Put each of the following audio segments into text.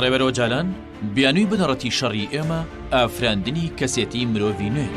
ڕێبەر ئۆجالان، بیانووی بنەڕەتی شەڕی ئێمە ئافراندنی کەسێتی مرۆڤی نوێیە.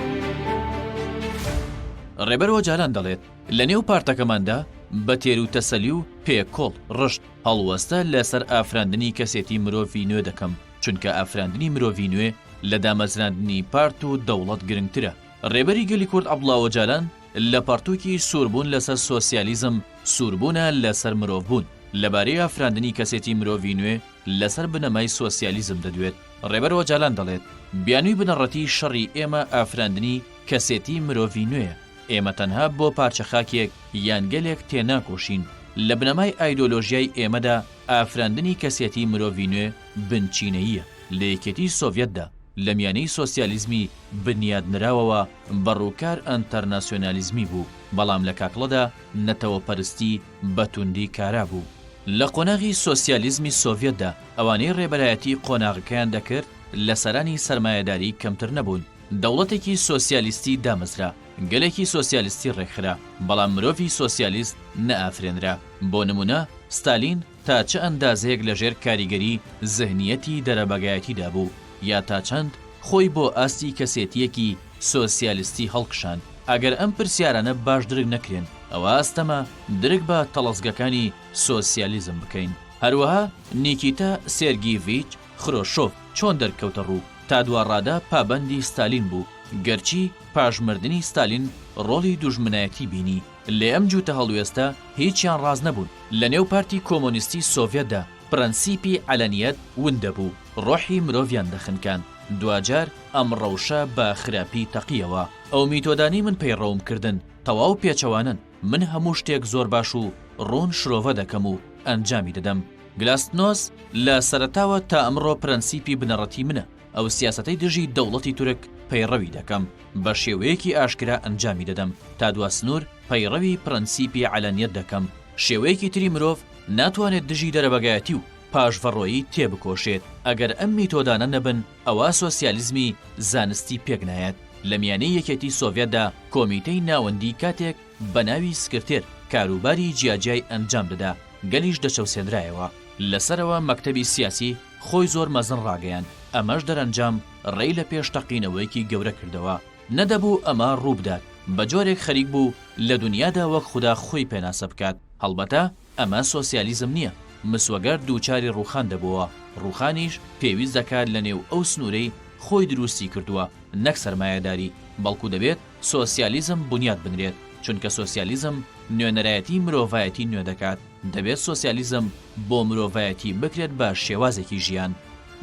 ڕێبەر ئۆجالان دەڵێت، لە نێو پارتەکەماندا بە تێروتەسەلی و پێکۆڵ، ڕشت، هەڵوەستە لەسەر ئافراندنی کەسێتی مرۆڤی نوێ دەکەم، چونکە ئافراندنی مرۆڤی نوێ لە دامەزراندنی پارت و دەوڵەت گرنگترە. ڕێبەری گەلی کورد عەبدوڵا ئۆجالان لە پەڕتووکی سووربوون لەسەر سۆسیالیزم، سووربوونە لەسەر مرۆڤبوون، لەبارەی ئافراندنی کەسێتی مرۆڤی نوێ لەسەر بنەمای سۆسیالیزم دەدوێت. ڕێبەر ئۆجالان دەڵێت، بیانووی بنەڕەتیی شەڕی ئێمە ئافراندنی کەسێتی مرۆڤی نوێیە. ئێمە تەنها بۆ پارچە خاکێک یان گەلێک تێناکۆشین. لە بنەمای ئایدۆلۆژیای ئێمەدا ئافراندنی کەسێتی مرۆڤی نوێ بنچینەییە. لە یەکێتی سۆڤیەتدا، لە میانەی سۆسیالیزمی بنیادنراوەوە بە ڕووکار ئەنتەرناسیۆنالیزمی بوو، بەڵام لە کاکڵەدا نەتەوەپەرستی بە توندی کارا بوو. لە قۆناغی سۆسیالیزمی سۆڤیەتدا ئەوانەی ڕێبەرایەتی قۆناغەکەیان دەکرد لە سەرانی سەرمایەداری کەمتر نەبوون. دەوڵەتێکی سۆسیالیستی دامەزرا، گەلێکی سۆسیالیستی ڕێکخرا، بەڵام مرۆڤی سۆسیالیست نەئافرێنرا. بۆ نموونە ستالین تا چ ئەندازەیەک لەژێر کاریگەری زهنیەتی دەرەبەگایەتیدا بوو، یا تا چەند خۆی بۆ ئاستی کەسێتییەکی سۆسیالیستی هەڵکشاند؟ ئەگەر ئەم پرسیارانە باش درک نەکرێن، ئەوا ئەستەمە درک بە تەڵەزگەکانی سۆسیالیزم بکەین. هەروەها نیکیتا سێرگیڤیچ خرۆشۆڤ چۆن دەرکەوتە ڕوو، تا دوا ڕادە پابەندی ستالین بوو، گەرچی پاش مردنی ستالین ڕۆڵی دوژمنایەتی بینی، لێ ئەم جووتە هەڵوێستە هیچیان ڕاست نەبوون. لە نێو پارتی کۆمۆنیستی سۆڤیەتدا پرەنسیپی عەلەنیەت ون دەبوو، ڕۆحی مرۆڤیان دەخنکاند. دواجار ئەم ڕەوشە بە خراپی تەقییەوە. ئەو میتۆدانەی من پەیڕەوم کردن تەواو پێچەوانەن. من هەموو شتێک زۆر باش و ڕوون شرۆڤە دەکەم و ئەنجامی دەدەم. گلاستنۆس لە سەرەتاوە تا ئەمڕۆ پرەنسیپی بنەڕەتی منە. ئەو سیاسەتەی دژی دەوڵەتی تورک پەیڕەوی دەکەم، بە شێوەیەکی ئاشکرا ئەنجامی دەدەم، تا دوا سنوور پەیڕەوی پرەنسیپی عەلەنیەت دەکەم. شێوەیەکی تری مرۆڤ ناتوانێت دژی دەرەبەگایەتی و پاشڤەڕۆیی تێبکۆشێت. ئەگەر ئەم میتۆدانە نەبن ئەوا سۆسیالیزمی زانستی پێکنایەت. لە میانەی یەکێتی سۆڤیەتدا کۆمیتەی ناوەندی کاتێک بە ناوی سکرتێر کاروباری جیاجیای ئەنجام دەدا، گەلیش دەچەوسێنرایەوە. لە سەرەوە مەکتەبی سیاسی خۆی زۆر مەزن ڕاگەیاند، ئەمەش دەرەنجام ڕێی لە پێش تەقینەوەیەکی گەورە کردەوە. نەدەبوو ئەمە ڕووبدات. بە جۆرێک خەریک بوو لە دونیادا وەک خودا خۆی پێناسە بکات. هەڵبەتە ئەمە سۆسیالیزم نییە. مسوەگەر دووچاری ڕووخان دەبۆوە. ڕووخانیش پێویست دەکات لە نێو ئەو سنوورەی خۆی دروستی کردووە، نەک سەرمایەداری، بەڵکو دەبێت سۆسیالیزم بونیاد بنرێت، چونکە سۆسیالیزم نوێنەرایەتی مرۆڤایەتی نوێ دەکات. دەبێت سۆسیالیزم بۆ مرۆڤایەتی بکرێت بە شێوازێکی ژیان.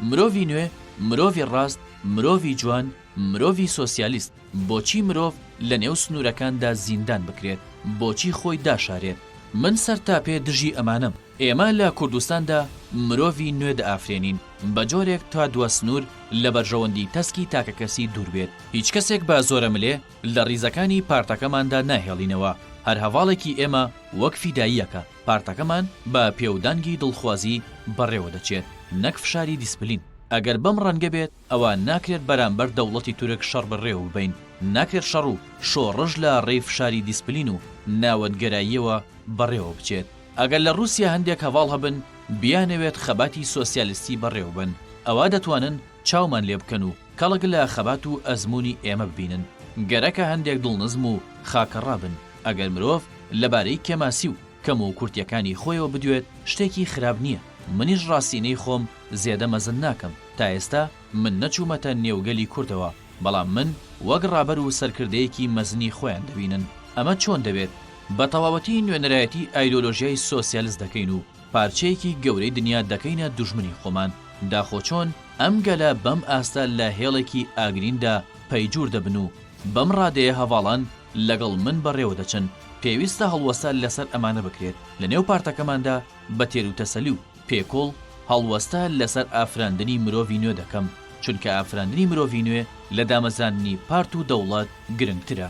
مرۆڤی نوێ، مرۆڤی ڕاست، مرۆڤی جوان، مرۆڤی سۆسیالیست. بۆچی مرۆڤ لە نێو سنوورەکاندا زیندان بکرێت؟ بۆچی خۆی داشارێت؟ من سەرتاپێ دژی ئەمانەم. ئێمە لە کوردستاندا مرۆڤی نوێ دەئافرێنین، بە جۆرێک تا دوا سنوور لە بەرژەوەندی تەسکی تاکەکەسی دوور بێت. هیچ کەسێک بە زۆرەملێ لە ڕیزەکانی پارتەکەماندا ناهێڵینەوە، هەر هەڤاڵێکی ئێمە وەک فیداییەکە، پارتەکەمان بە پێودانگی دڵخوازی بەڕێوە دەچێت، نەک فشاری دیسپلین. ئەگەر بەم ڕەنگە بێت، ئەوا ناکرێت بەرامبەر دەوڵەتی تورک شەڕ بەڕێوە ببەین، ناکرێت شەڕ و شۆڕش لە ڕێی فشاری دیسپلین و ناوەندگەراییەوە بەڕێوە بچێت. ئەگەر لە ڕووسیا هەندێک هەڤاڵ هەبن بیانەوێت خەباتی سۆسیالیستی بەڕێوە بەن، ئەوا دەتوانن چاومان لێ بکەن و کەڵک لە خەبات و ئەزموونی ئێمە ببینن. گەرەکە هەندێک دڵنزم و خاکەڕا بن. ئەگەر مرۆڤ لەبارەی کێماسی و کەموکورتییەکانی خۆیەوە بدوێت شتێکی خراپ نییە. منیش ڕاستینەی خۆم زێدە مەزن ناکەم. تا ئێستا من نەچوومەتە نێو گەلی کوردەوە، بەڵام من وەک ڕابەر و سەرکردەیەکی مەزنی خۆیان دەبینن. ئەمە چۆن دەبێت؟ بە تەواوەتی نوێنەرایەتی ئایدۆلۆژیای سۆسیالست دەکەین و پارچەیەکی گەورەی دنیا دەکەینە دوژمنی خۆمان. داخۆ چۆن ئەم گەلە بەم ئاستە لە هێڵێکی ئاگریندا پەیجوور دەبن و بەم ڕادەیە هەڤاڵان لەگەڵ من بەڕێوە دەچن؟ پێویستە هەڵوەستە لەسەر ئەمانە بکرێت. لەنێو پارتەکەماندا بە تێروتەسەلی و پێکوڵ هەڵوەستە لەسەر ئافراندنی مرۆڤی نوێ دەکەم، چونکە ئافراندنی مرۆڤی نوێ لە دامەزراندنی پارت و دەوڵەت گرنگترە.